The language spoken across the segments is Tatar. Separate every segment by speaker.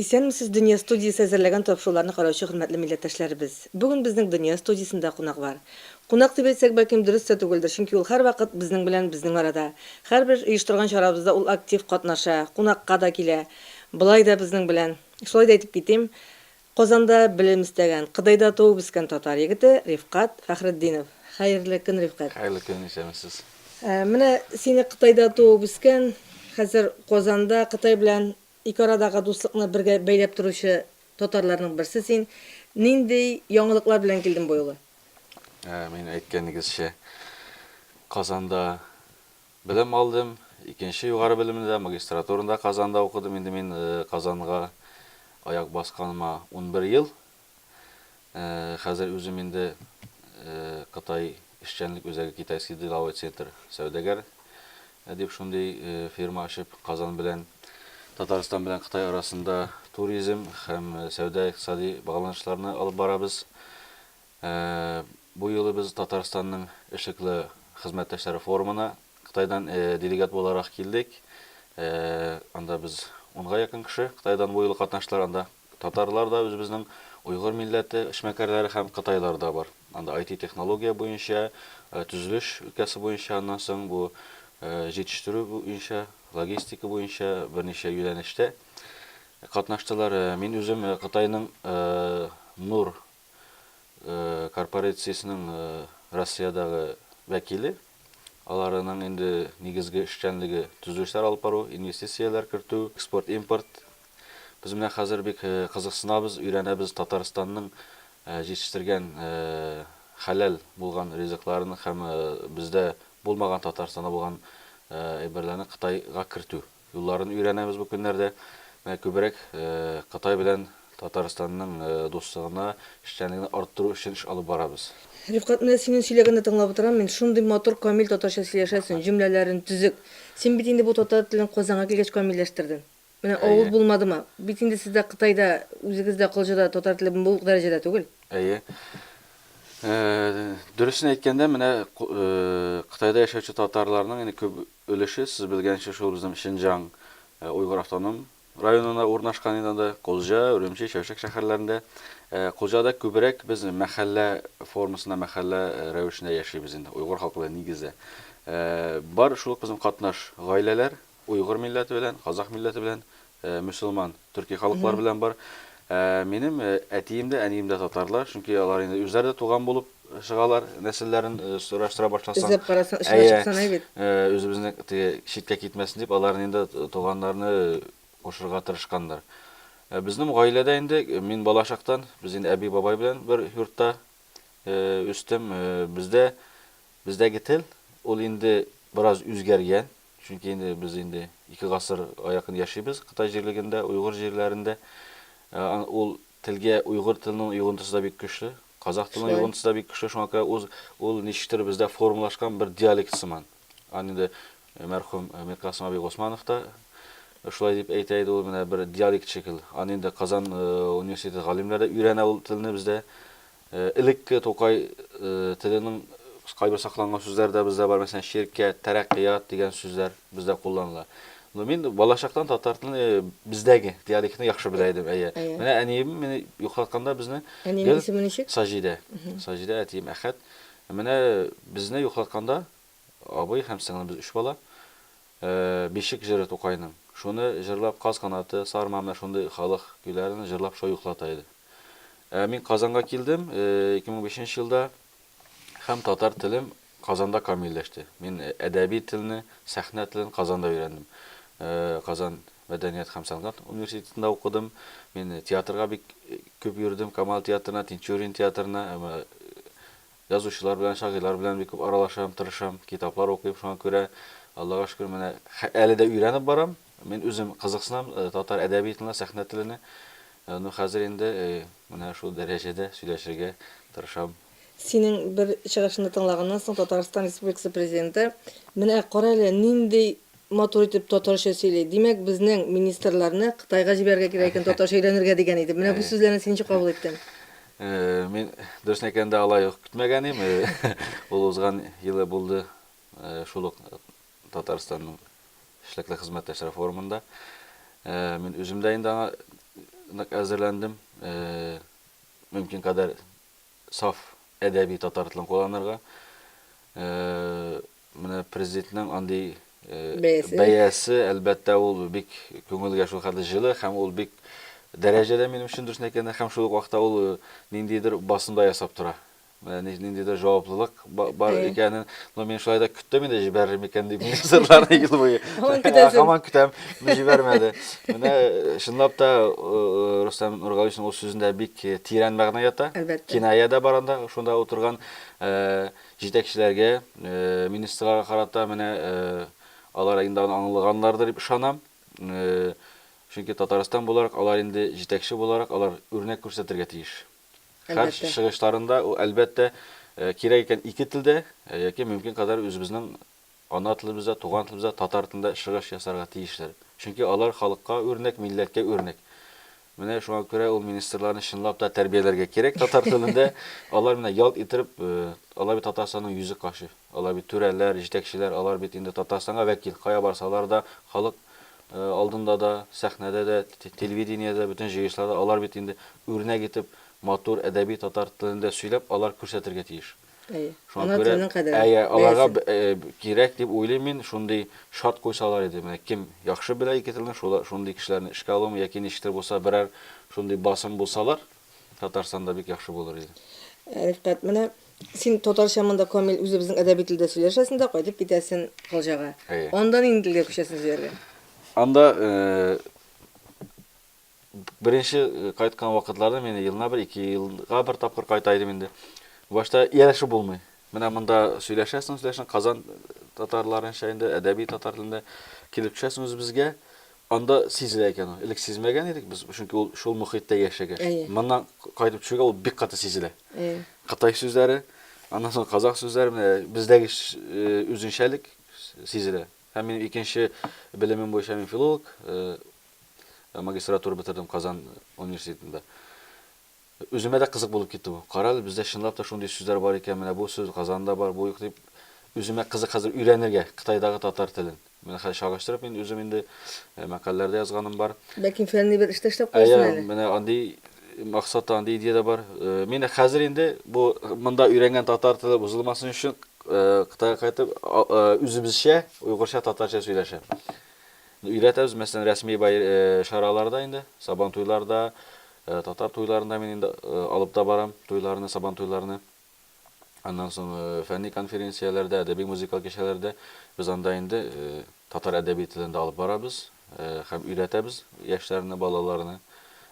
Speaker 1: Исәнмесез, Дөнья студиясе әзерләгән тапшыруларны караучы хөрмәтле милләттәшләребез. Бүген безнең Дөнья студиясендә кунак бар. Кунак дип әйтсәк, бәлкем, дөрес тә түгелдер, чөнки ул һәрвакыт безнең белән, безнең арада. Һәрбер оештырган чарабызда ул актив катнаша, кунакка да килә. Болай да безнең белән. Шулай да әйтеп китим, Казанда белем эстәгән, Кытайда туып үскән татар егете Рифкать Фәхретдинов. Хәерле көн, Рифкать.
Speaker 2: Хәерле көн, исәнмесез.
Speaker 1: Менә сине Кытайда туып үскән, хәзер Казанда Кытай белән ике арадагы дуслыкны бергә бәйләп торучы татарларның берсе син. Нинди яңалыклар белән килдең бу юлы?
Speaker 2: Мин әйткәнегезчә, Казанда Белем алдым, икенче югары белемне дә, магистратураны да Казанда укыдым. Инде мин Казанга аяк басканыма 11 ел. Хәзер үзем инде Кытай эшчәнлек үзәге Китайский деловой центр сәүдәгәр дип шундый фирма ачып, Казан белән Татарстан белән Кытай арасында туризм һәм сәүдә-икътисади багланышларны алып барабыз. Бу юлы без Татарстанның эшлекле хезмәттәшләре форумына Кытайдан делегат буларак килдек. Анда без унга якын кеше Кытайдан бу юлы катнаштылар. Анда татарлар да, үзебезнең уйгыр милләте эшмәкәрләре һәм кытайлар да бар. Анда IT-технология буенча, төзелеш өлкәсе буенча, аннан соң бу җитештерү буенча, логистика буенча берничә юнәлештә катнаштылар. Мин үзем Кытайның Нур корпорациясенең Россиядәге вәкиле. Аларының инде нигезге эшчәнлеге төзелешләр алып бару, инвестицияләр кертү, экспорт, импорт. Без менә хәзер бик кызыксынабыз, өйрәнәбез Татарстанның җитештергән хәләл булган ризыкларын һәм бездә булмаган Татарстанда булган әйберләрне Кытайга кертү. Юлларын өйрәнәбез бу көннәрдә. Менә күбрәк Кытай белән Татарстанның дуслыгына, эшчәнлеген арттыру өчен эш алып барабыз.
Speaker 1: Рифкать, менә синең сөйләгәнне тыңлап утырам мин, шундый матур, камил татарча сөйләшәсең, җөмләләрең төзек. Син бит инде бу татар телен Казанга килгәч камилләштердең. Менә авыр булмадымы? Бит инде сездә Кытайда, үзегездә Калҗада татар теле бу ук дәрәҗәдә түгел.
Speaker 2: Әйе. Дөресен әйткәндә, менә Кытайда яшәүче татарларның инде күп өлеше, сез белгәнчә, шул безнең Шинҗаң Уйгыр автоном районына урнашкан инде анда, Кулҗа, Үрүмчи, Чәүчәк шәһәрләрендә. Кулҗада күбрәк без мәхәллә формасында, мәхәллә рәвешендә яшибез инде, уйгыр халкы белән нигездә. Бар шул ук безнең катнаш гаиләләр, уйгыр милләте белән, казах милләте белән, мөселман, төрки халыклар белән бар. Минем әтием дә, әнием дә татарлар, чөнки алар инде үзләре дә туган булып чыгалар, нәселләрен сораштыра башласаң.
Speaker 1: Эзләп карасаң, очына чыксаң, әй бит.
Speaker 2: Үзебезнең теге читкә китмәсен дип, аларны инде туганнарны кушырга тырышканнар. Безнең гаиләдә инде мин балачактан, без инде әби-бабай белән бер йортта үстем. Бездә бездәге тел ул инде бераз үзгәргән. Чөнки инде без инде ике гасырга якын яшибез Кытай җирлегендә, уйгыр җирләрендә. Ул телгә уйгыр теленең йогынтысы да бик көчле, казах теленең йогынтысы да бик көчле. Шуңа күрә ул, ул ничектер бездә формалашкан бер диалект сыман. Аны инде мәрхүм Миркасым абый Госманов та шулай дип әйтә иде, ул менә бер диалект шикелле. Аны инде Казан университеты галимнәре дә өйрәнә ул телне бездә. Элекке Тукай теленең кайбер сакланган сүзләре дә бездә бар. Мәсәлән, ширкәт, тәрәккыят дигән сүзләр бездә кулланыла. Но мин балачактан татар телен бездәге диалектны яхшы белә идем. Әйе. Менә әнием мине йоклатканда безне
Speaker 1: Әниең исеме ничек?
Speaker 2: Саҗидә. Саҗидә, әтием Әхәт. Менә безне йоклатканда абый һәм сеңлем без өч бала. Бишек җыры Тукайның. Шуны җырлап Каз канаты, Сарма менә шундый халык көйләрен җырлап шулай йоклата иде. Ә мин Казанга килдем 2005 нче елда һәм татар телем Казанда камилләште. Мин әдәби телне, сәхнә телен Казанда өйрәндем. Казан мәдәният һәм сәнгать университетында укыдым. Мин театрга бик күп йөрдем, Камал театрына, Тинчурин театрына. Язучылар белән, шагыйрьләр белән бик күп аралашам, тырышам, китаплар укыйм, шуңа күрә, Аллага шөкер, менә әле дә өйрәнеп барам. Мин үзем кызыксынам татар әдәби теленә, сәхнә теленә. Ну, хәзер инде менә шул дәрәҗәдә сөйләшергә тырышам.
Speaker 1: Синең бер чыгышыңны тыңлаганнан соң Татарстан Республикасы Президенты, Менә кара әле, нинди матур итеп татарча сөйли, димәк, безнең министрларны Кытайга җибәрергә кирәк икән татарча өйрәнергә, дигән иде. Менә бу сүзләрне син ничек кабул иттең?
Speaker 2: Мин, дөресен әйткәндә, алай ук көтмәгән идем. Ул узган елы булды, шул ук Татарстанның эшлекле хезмәттәшләр форумында. Мин үзем дә инде аңа нык әзерләндем. Мөмкин кадәр саф әдәби татар телен кулланырга. Менә президентның андый
Speaker 1: бәясе,
Speaker 2: бәясе, әлбәттә, ул бик күңелгә шул хәтле җылы һәм ул бик дәрәҗәдә минем өчен, дөресен әйткәндә, һәм шул ук вакытта ул ниндидер басым да ясап тора. Менә ниндидер җаваплылык бар икәнен, но мин шулай да көттем инде, җибәрер микән дип министрларны ел буе.
Speaker 1: Һаман көтәсең.
Speaker 2: Һаман көтәм, но җибәрмәде. Менә чынлап та Рөстәм Нургалиевичның ул сүзендә бик тирән мәгънә ята.
Speaker 1: Әлбәттә.
Speaker 2: Киная дә бар анда, шунда утырган җитәкчеләргә, министрларга карата менә алар инде аны аңлаганнардыр дип ышанам. Чөнки Татарстан буларак, алар инде җитәкче буларак, алар үрнәк күрсәтергә тиеш. Һәр чыгышларында ул, әлбәттә, кирәк икән ике телдә яки мөмкин кадәр үзебезнең ана телебездә, туган телебездә, татар телендә чыгыш ясарга тиешләр. Чөнки алар халыкка үрнәк, милләткә үрнәк. Менә шуңа күрә ул министрларны чынлап та тәрбияләргә кирәк татар телендә. Алар менә ялт иттереп, алар бит Татарстанның йөзе кашы. Алар бит түрәләр, җитәкчеләр, алар бит инде Татарстанга вәкил. Кая барсалар да, халык алдында да, сәхнәдә дә, телевидениедә, бөтен җыелышларда алар бит инде үрнәк итеп, матур әдәби татар телендә сөйләп, алар күрсәтергә тиеш.
Speaker 1: Әйе.
Speaker 2: Шуңа
Speaker 1: Ана
Speaker 2: күрә,
Speaker 1: теленең кадере,
Speaker 2: әйе, аларга
Speaker 1: бәясе.
Speaker 2: кирәк дип уйлыйм мин, шундый шарт куйсалар иде. Менә кем яхшы белә ике телне, шул шундый кешеләрне эшкә алуым яки ничектер булса берәр шундый басым булсалар, Татарстанда бик яхшы булыр иде.
Speaker 1: Рифкать, менә Син татарча монда камил үзебезнең әдәби телдә сөйләшәсең дә, кайтып китәсен Калҗага.
Speaker 2: Әйе.
Speaker 1: Анда нинди телгә күчәсең сөйләргә?
Speaker 2: Анда беренче кайткан вакытларда мин елына бер, ике елга бер тапкыр кайта идем инде. Башта ияләшеп булмый. Менә монда сөйләшәсең, сөйләшәсең, Казан татарларынча инде, әдәби татар телендә килеп төшәсең үзебезгә. Анда сизелә икән ул. Элек сизмәгән идек без, чөнки ул шул мохиттә яшәгәч.
Speaker 1: Әйе.
Speaker 2: Моннан кайтып төшүгә ул бик каты сизелә.
Speaker 1: Әйе.
Speaker 2: Кытай сүзләре, аннан соң казах сүзләре, менә бездәге үзенчәлек сизелә. Һәм минем икенче белемем буенча мин филолог, магистратура бетердем Казан университетында. Үземә дә кызык булып китте бу. Кара әле, бездә чынлап та шундый сүзләр бар икән, менә бу сүз Казанда бар, бу юк дип, үземә кызык хәзер өйрәнергә Кытайдагы татар телен. Менә хәзер чагыштырып мин үзем инде мәкаләләр дә язганым бар.
Speaker 1: Бәлки фәнни бер эш тә эшләп куярсың
Speaker 2: Әйе,
Speaker 1: әле.
Speaker 2: менә андый максат та, андый идея дә бар. Мин хәзер инде бу монда өйрәнгән татар теле бозылмасын өчен Кытайга кайтып үзебезчә, уйгырча, татарча сөйләшәм. Өйрәтәбез, мәсәлән, рәсми чараларда инде, Сабантуйларда, татар туйларында мин инде алып та барам туйларны, Сабантуйларны. Аннан соң фәнни конференцияләрдә, әдәби музыкаль кичәләрдә без анда инде татар әдәби телендә алып барабыз һәм өйрәтәбез яшьләрне, балаларны.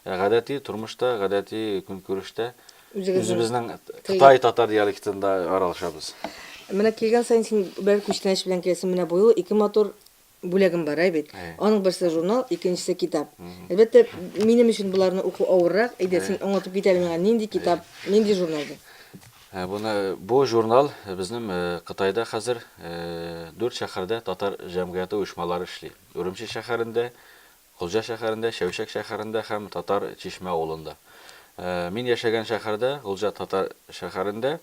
Speaker 2: Ә гадәти тормышта, гадәти көнкүрештә үзебезнең кытай татар диалектында аралашабыз.
Speaker 1: Менә килгән саен син бер күчтәнәч белән киләсең. Менә бу юлы ике матур бүләгем бар, әй бит. Аның берсе журнал, икенчесе китап. Әлбәттә, минем өчен боларны уку авыррак. Әйдә, син аңлатып кит әле миңа, нинди китап, нинди журнал бу?
Speaker 2: Буны, бу журнал безнең Кытайда хәзер дүрт шәһәрдә татар җәмгыяте оешмалары эшли. Үрүмчи шәһәрендә, Кулҗа шәһәрендә, Чәүчәк шәһәрендә һәм Татар Чишмә авылында. Мин яшәгән шәһәрдә, Голҗа татар шәһәрендә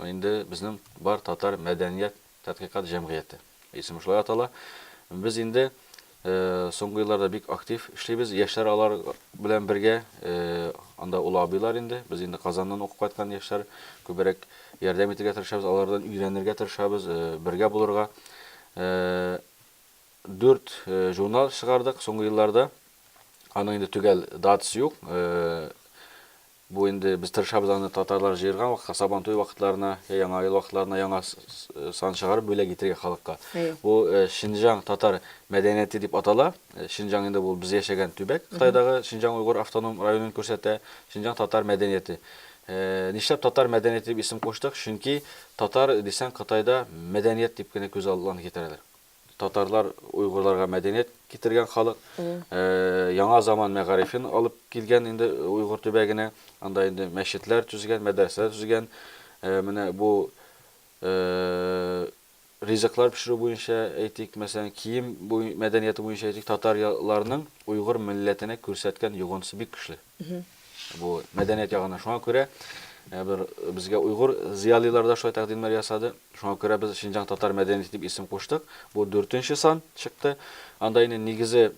Speaker 2: инде безнең бар татар мәдәният Тәдкыйкать җәмгыяте исеме шулай атала. Без инде соңгы елларда бик актив эшлибез. Яшьләр алар белән бергә, анда олы абыйлар инде, без инде Казаннан укып кайткан яшьләр күбрәк ярдәм итәргә тырышабыз, алардан өйрәнергә тырышабыз, бергә булырга. Дүрт журнал чыгардык соңгы елларда. Аның инде төгәл датасы юк. Бу инде без тырышабыз аны татарлар җыерган вакытка, Сабантуй вакытларына, я Яңа ел вакытларына яңа сан чыгарып бүләк итергә халыкка. Бу Шинҗаң татар мәдәнияте дип атала. Шинҗаң инде бу без яшәгән төбәк, Кытайдагы Шинҗаң уйгыр автоном районын күрсәтә. Шинҗаң татар мәдәнияте. Нишләп татар мәдәнияте дип исем куштык? Чөнки татар дисәң Кытайда мәдәният дип кенә күз алдына китерәләр. Татарлар уйгырларга мәдәният китергән халык. Яңа заман мәгарифен алып килгән инде уйгыр төбәгенә. Анда инде мәчетләр төзегән, мәдрәсәләр төзегән. Менә бу ризыклар пешерү буенча әйтик, мәсәлән, кием мәдәнияте буенча әйтик, татарларның уйгыр милләтенә күрсәткән йогынтысы бик көчле. Бу мәдәният ягыннан. Шуңа күрә бер безгә уйгыр зыялыйлар да шулай тәкъдимнәр ясады. Шуңа күрә без Шинҗаң татар мәдәнияте дип исем куштык. Бу дүртенче сан чыкты. Анда инде нигезе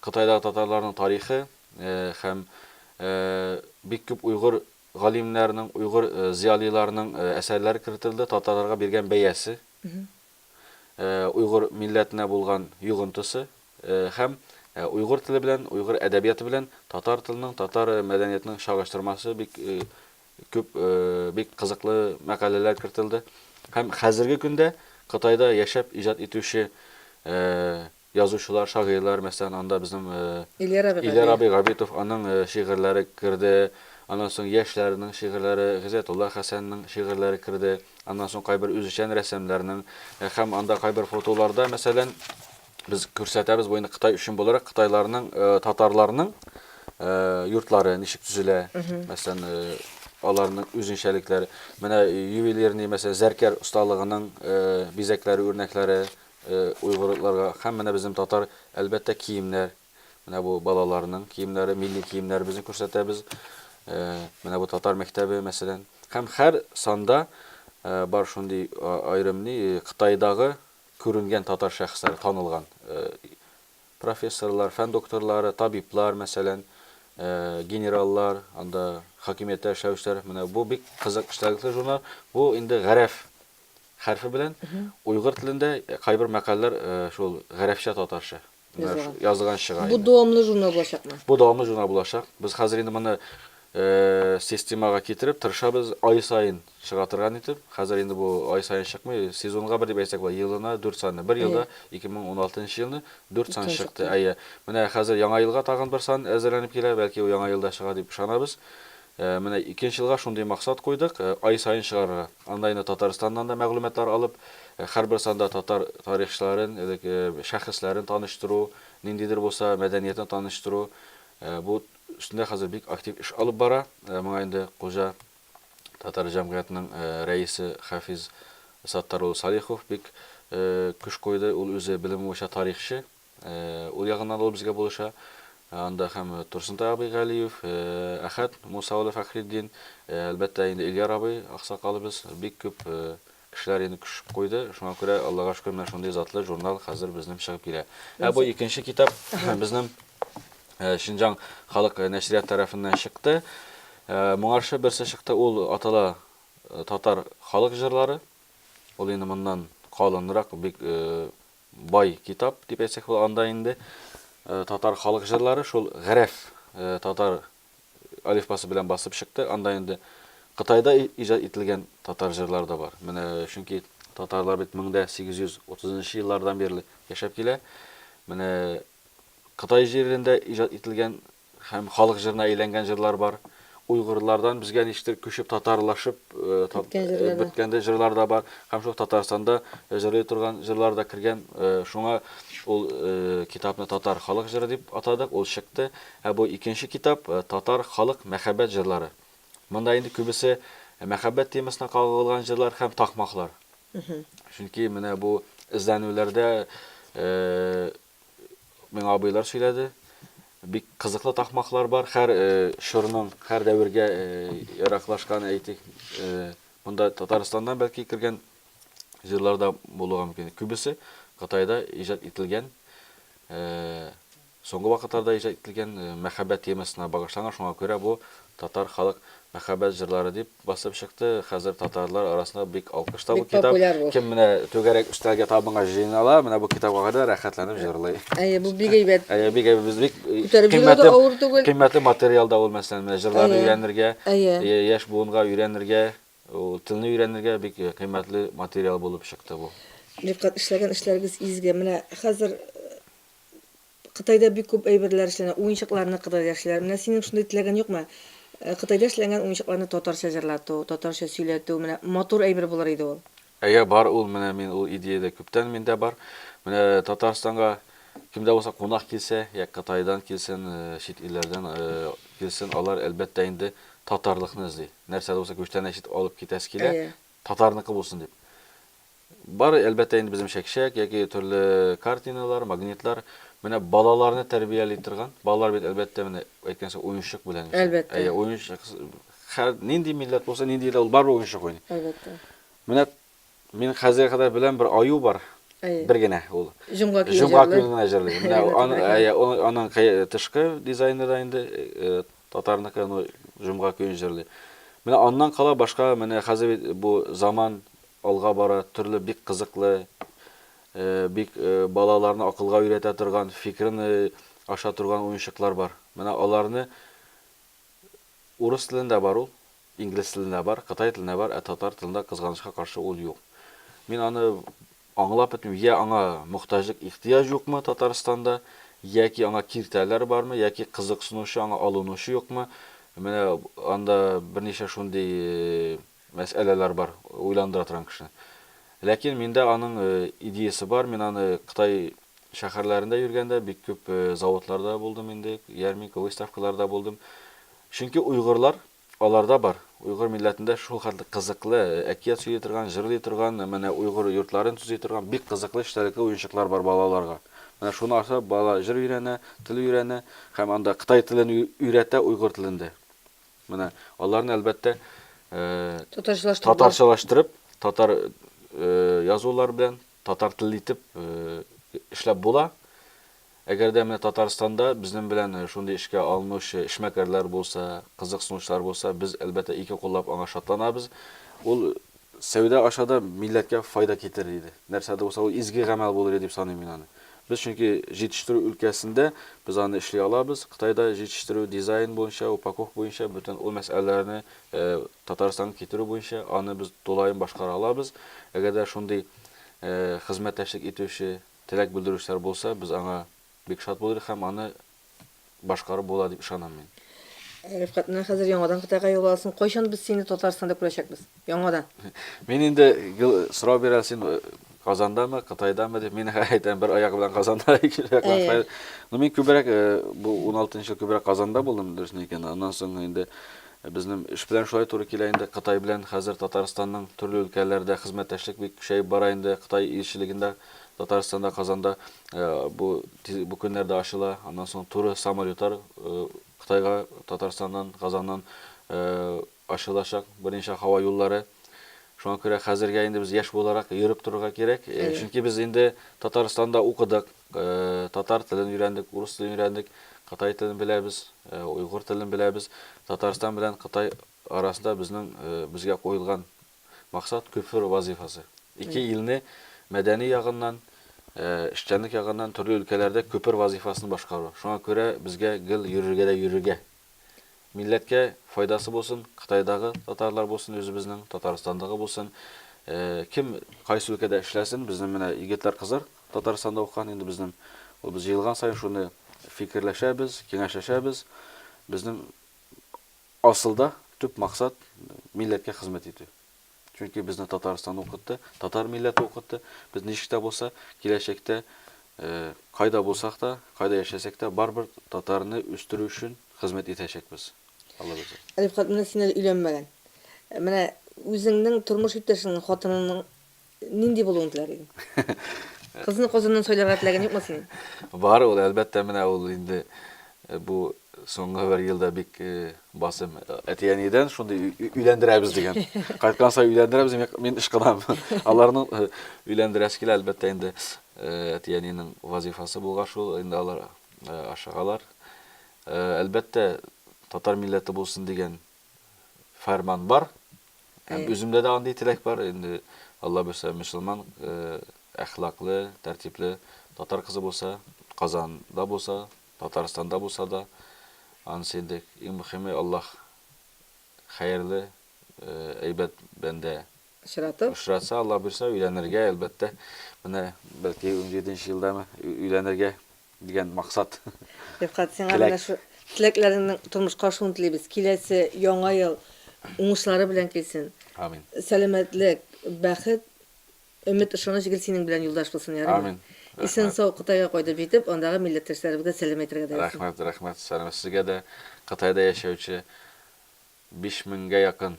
Speaker 2: Кытайдагы татарларның тарихы һәм бик күп уйгыр галимнәренең, уйгыр зыялыйларының әсәрләре кертелде, татарларга биргән бәясе, уйгыр милләтенә булган йогынтысы һәм уйгыр теле белән, уйгыр әдәбияты белән татар теленең, татар мәдәниятенең чагыштырмасы бик күп, бик кызыклы мәкаләләр кертелде. Һәм хәзерге көндә Кытайда яшәп иҗат итүче Язучылар, шагыйрьләр, мәсәлән, анда безнең
Speaker 1: Ильяр абый
Speaker 2: Ильяр абый Габитов, аның шигырьләре керде. Аннан соң яшьләрнең шигырьләре, Гыйззәтулла Хәсәннең шигырьләре керде. Аннан соң кайбер үзешчән рәссамнарның һәм анда кайбер фотоларда, мәсәлән, без күрсәтәбез, бу инде Кытай өчен буларак, кытайларның, татарларның йортлары ничек төзелә, мәсәлән, аларның үзенчәлекләре. Менә ювелирный, мәсәлән, зәркәр осталыгының бизәкләре, үрнәкләре, Уйгырларга һәм менә безнең татар, әлбәттә, киемнәр. Менә бу балаларның киемнәре, милли киемнәребезне күрсәтәбез. Менә бу татар мәктәбе, мәсәлән. Һәм һәр санда бар шундый аерым ни, Кытайдагы күренгән татар шәхесләре танылган. Профессорлар, фән докторлары, табиблар, мәсәлән, генераллар, анда хакимияттә эшләүчеләр. Менә бу бик кызык эчтәлекле журнал. Бу инде гарәф хәрфе белән уйгыр телендә кайбер мәкальләр шул гарәпчә татарча язылган чыга.
Speaker 1: Бу дәвамлы журнал булачакмы?
Speaker 2: Бу дәвамлы журнал булачак. Без хәзер инде моны системага китереп тырышабыз ай саен чыга торган итеп. Хәзер инде бу ай саен чыкмый, сезонга бер дип әйтсәк була, елына 4 санны. Бер елда 2016 елны 4 сан чыкты. Әйе. Менә хәзер яңа елга тагын бер сан әзерләнеп килә, бәлки ул яңа елда чыга дип ышанабыз. Менә икенче елга шундый максат куйдык, ай саен чыгарырга. Анда инде Татарстаннан да мәгълүматлар алып, һәрбер санда татар тарихчыларын, элек шәхесләрен таныштыру, ниндидер булса мәдәниятен таныштыру. Бу өстендә хәзер бик актив эш алып бара. Моңа инде Куҗа татар җәмгыятенең рәисе Хафиз Саттар улы Салихов бик көч куйды. Ул үзе белеме буенча тарихчы. Ул ягыннан ул безгә булыша. Анда һәм Турсынтай абый Галиев, Әхәт Муса улы Фәхретдин, әлбәттә инде Ильяр абый аксакалыбыз, бик күп кешеләр инде көч куйды. Шуңа күрә Аллага шөкер, менә шундый затлы журнал хәзер безнең чыгып килә. Ә бу икенче китап безнең Шинҗаң халык нәшрият тарафыннан чыкты. Моңарчы берсе чыкты, ул атала Татар халык җырлары. Ул инде моннан калынрак, бик Бай китап дип әйтсәк була, анда инде татар халык җырлары шул гарәф татар алифбасы белән басып чыкты. Анда инде Кытайда иҗат ителгән татар җырлары да бар. Менә чөнки татарлар бит 1830 еллардан бирле яшәп килә. Менә Кытай җирендә иҗат ителгән Һәм халык җырына әйләнгән җырлар бар. Уйгырлардан безгә ничектер күчеп татарлашып беткән дә җырлар да бар. Һәм шул Татарстанда җырлый торган җырлар да кергән. Шуңа ул китапны Татар халык җыры дип атадык, ул чыкты. Ә бу икенче китап Татар халык мәхәббәт җырлары. Монда инде күбесе мәхәббәт темасына кагылган җырлар һәм такмаклар. Чөнки менә бу эзләнүләрдә Миңа абыйлар сөйләде. Бик кызыклы такмаклар бар. Һәр чорның, һәр дәвергә яраклашкан, әйтик, монда Татарстаннан бәлки кергән җырлар да булуга мөмкин. Күбесе Кытайда иҗат ителгән, соңгы вакытларда иҗат ителгән мәхәббәт темасына багышланган. Шуңа күрә бу татар халык мәхәббәт җырлары дип басып чыкты. Хәзер татарлар арасында бик алкышта бу
Speaker 1: Бик
Speaker 2: китап.
Speaker 1: популяр бу.
Speaker 2: Кем менә түгәрәк өстәлгә табынга җыенала, менә бу китапка карый да рәхәтләнеп җырлый.
Speaker 1: Әйе, бу бик әйбәт.
Speaker 2: Әйе, бик әйбәт. Без бик
Speaker 1: Күтәреп җырлау да
Speaker 2: кыйммәтле
Speaker 1: авыр түгел.
Speaker 2: кыйммәтле материал да ул, мәсәлән, менә җырларны
Speaker 1: Әйе.
Speaker 2: өйрәнергә,
Speaker 1: Әйе.
Speaker 2: яшь буынга өйрәнергә, ул телне өйрәнергә бик кыйммәтле материал булып чыкты бу.
Speaker 1: Рифкать, эшләгән эшләрегез изге. Менә хәзер Кытайда бик күп әйберләр эшләнә, уенчыкларны Кытайда эшлиләр. Менә синең шундый теләгең юкмы? Кытайда эшләнгән уенчыкларны татарча җырлату, татарча сөйләтү, менә матур әйбер булыр иде ул.
Speaker 2: Әйе, бар ул, менә мин ул идея дә күптән миндә бар. Менә Татарстанга кем дә булса кунак килсә, я Кытайдан килсен, чит илләрдән килсен, алар, әлбәттә инде, татарлыкны эзли. Нәрсә дә булса күчтәнәч итеп алып китәсе килә, татарныкы булсын дип. Бар, әлбәттә, инде безнең чәкчәк яки төрле картиналар, магнитлар. Менә балаларны тәрбияли торган. Балалар бит, әлбәттә, менә әйткәнчә, уенчык белән үсә.
Speaker 1: Әлбәттә.
Speaker 2: Әйе, уенчык. Һәр нинди милләт булса, нинди дә ул барыбер уенчык уйный.
Speaker 1: Әлбәттә.
Speaker 2: Менә мин хәзергә кадәр беләм, бер аю бар. Бер генә ул.
Speaker 1: Җомга көен
Speaker 2: Җомга көен генә җырлый. Менә аның тышкы дизайны да инде э, татарныкы, ну, җомга көен җырлый. Менә аннан кала башка менә хәзер бит бу заман алга бара, төрле бик кызыклы, э, бик э, балаларны акылга өйрәтә торган, фикерен аша торган уенчыклар бар. Менә аларны урыс телендә бар ул, инглиз телендә бар, кытай телендә бар, ә татар телендә, кызганычка каршы, ул юк. Мин аны аңлап бетмим, я аңа мохтаҗлык, ихтыяҗ юкмы Татарстанда, яки аңа киртәләр бармы, яки кызыксынучы, аңа алынучы юкмы. Менә анда берничә шундый мәсьәләләр бар, уйландыра торган кешене. Ләкин миндә аның идеясе бар, мин аны Кытай шәһәрләрендә йөргәндә бик күп заводларда булдым инде, ярминка, выставкаларда булдым. Чөнки уйгырлар аларда бар. Уйгыр милләтендә шул хәтле кызыклы, әкият сөйли торган, җырлый торган, менә уйгыр йортларын төзи торган бик кызыклы эчтәлекле уенчыклар бар балаларга. Менә шуны аша бала җыр өйрәнә, тел өйрәнә һәм анда кытай телен өйрәтә уйгыр телендә. Менә аларны, әлбәттә, татарчалаштырып, татар язулар белән, татар телле итеп эшләп була. Әгәр дә менә Татарстанда безнең белән шундый эшкә алынучы эшмәкәрләр булса, кызыксынучылар булса, без, әлбәттә, ике куллап аңа шатланабыз. Ул сәүдә аша да милләткә файда китерер иде. Нәрсә дә булса, ул изге гамәл булыр иде дип саныйм мин аны. Без чөнки җитештерү өлкәсендә без аны эшли алабыз. Кытайда җитештерү, дизайн буенча, упаковка буенча бөтен ул мәсьәләләрне Татарстанга китерү буенча аны без тулаем башкара алабыз. Әгәр дә шундый хезмәттәшлек итүче, теләк белдерүчеләр булса, без аңа бик шат булыр идек һәм аны башкарып була дип ышанам мин.
Speaker 1: Рифкать, менә хәзер яңадан Кытайга юл аласың. Кайчан без сине Татарстанда күрәчәкбез? Яңадан.
Speaker 2: Мин инде гел сорау бирә, син Казандамы, Кытайдамы дип. Мин әйтәм, бер аяк белән Казанда, икенче аяк белән Кытайда. Ну, мин күбрәк, бу 16 ел күбрәк Казанда булдым, дөресен әйткәндә. Аннан соң инде безнең эш белән шулай туры килә инде. Кытай белән хәзер Татарстанның төрле өлкәләрдә хезмәттәшлек бик көчәеп бара инде. Кытай илчелегендә Татарстанда, Казанда бу бу көннәрдә ачыла. Аннан соң туры самолетлар Кытайга Татарстаннан, Казаннан ачылачак берничә һава юллары. Шуңа күрә хәзергә инде без яшь буларак йөреп торырга кирәк. Чөнки без инде Татарстанда укыдык, татар телен өйрәндек, урыс телен өйрәндек, кытай телен беләбез, уйгыр телен беләбез. Татарстан белән Кытай арасында безнең безгә куелган Максат, күпер вазыйфасы. Ике илне мәдәни ягыннан, эшчәнлек ягыннан төрле өлкәләрдә күпер вазыйфасын башкару. Шуңа күрә безгә гел йөрергә дә йөрергә. Милләткә файдасы булсын, Кытайдагы татарлар булсын, үзебезнең Татарстандагы булсын, кем кайсы өлкәдә эшләсен, безнең менә егетләр-кызлар Татарстанда укыган инде безнең. Ул без җыелган саен шуны фикерләшәбез, киңәшләшәбез. Безнең Асылда төп максат, милләткә хезмәт итү. Чөнки безне Татарстан укытты, татар милләте укытты. Без ничек тә булса, киләчәктә кайда булсак та, кайда яшәсәк тә, барыбер татарны үстерү өчен хезмәт итәчәкбез. Алла бирсә.
Speaker 1: Рифкать, менә син әле өйләнмәгән. Менә үзеңнең тормыш иптәшеңнең, хатыныңның Нинди булуын теләр идең? Кызны Казаннан сайларга теләгең юкмы синең?
Speaker 2: Бар ул, әлбәттә, менә ул инде э, бу соңгы бер елда бик э, басым әти-әнидән шундый өйләндерәбез дигән. Кайткан саен өйләндерәбез, мин ышкынам. Аларның э, өйләндерәсе килә, әлбәттә, инде әти-әнинең вазифасы булгач шул, инде алар ашыгалар. Әлбәттә, татар милләте булсын дигән фәрман бар. Һәм үземдә дә андый теләк бар. Инде Алла бирсә, мөселман, әхлаклы, тәртипле татар кызы булса, Казанда булса, Татарстанда булса да, анысы инде иң мөхиме Аллаһ хәерле, әйбәт бәндә
Speaker 1: очратып
Speaker 2: очратса, Алла бирсә, өйләнергә, әлбәттә. Менә бәлки 17 елдамы өйләнергә дигән максат.
Speaker 1: Рифкать, сиңа менә шу теләкләреңнең тормышка ашуын телибез. Киләсе яңа ел уңышлары белән килсен.
Speaker 2: Амин.
Speaker 1: Сәламәтлек, бәхет, өмет, ышаныч гел синең белән юлдаш булсын, ярыймы?
Speaker 2: Амин.
Speaker 1: Исән-сау Кытайга кайтып җитеп, андагы милләттәшләребезгә сәлам әйтергә дә язсын.
Speaker 2: Рәхмәт, рәхмәт. Сәлам сезгә дә. Кытайда яшәүче 5000 гә якын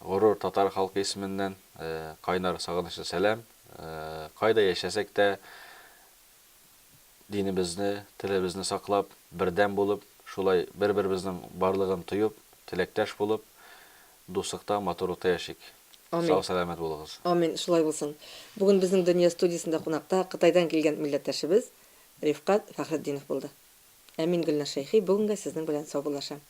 Speaker 2: горур татар халкы исеменнән кайнар сагынычлы сәлам. Кайда яшәсәк тә, Динебезне, телебезне саклап, бердәм булып, шулай бер-беребезнең барлыгын тоеп, теләктәш булып, дуслыкта, матурлыкта яшик.
Speaker 1: Амин.
Speaker 2: Сау-сәламәт булыгыз.
Speaker 1: Амин, шулай булсын. Бүген безнең Дөнья студиясендә кунакта Кытайдан килгән милләттәшебез Рифкать Фәхретдинов булды. Ә мин, Гөлназ Шәйхи, бүгенгә сезнең белән саубуллашам.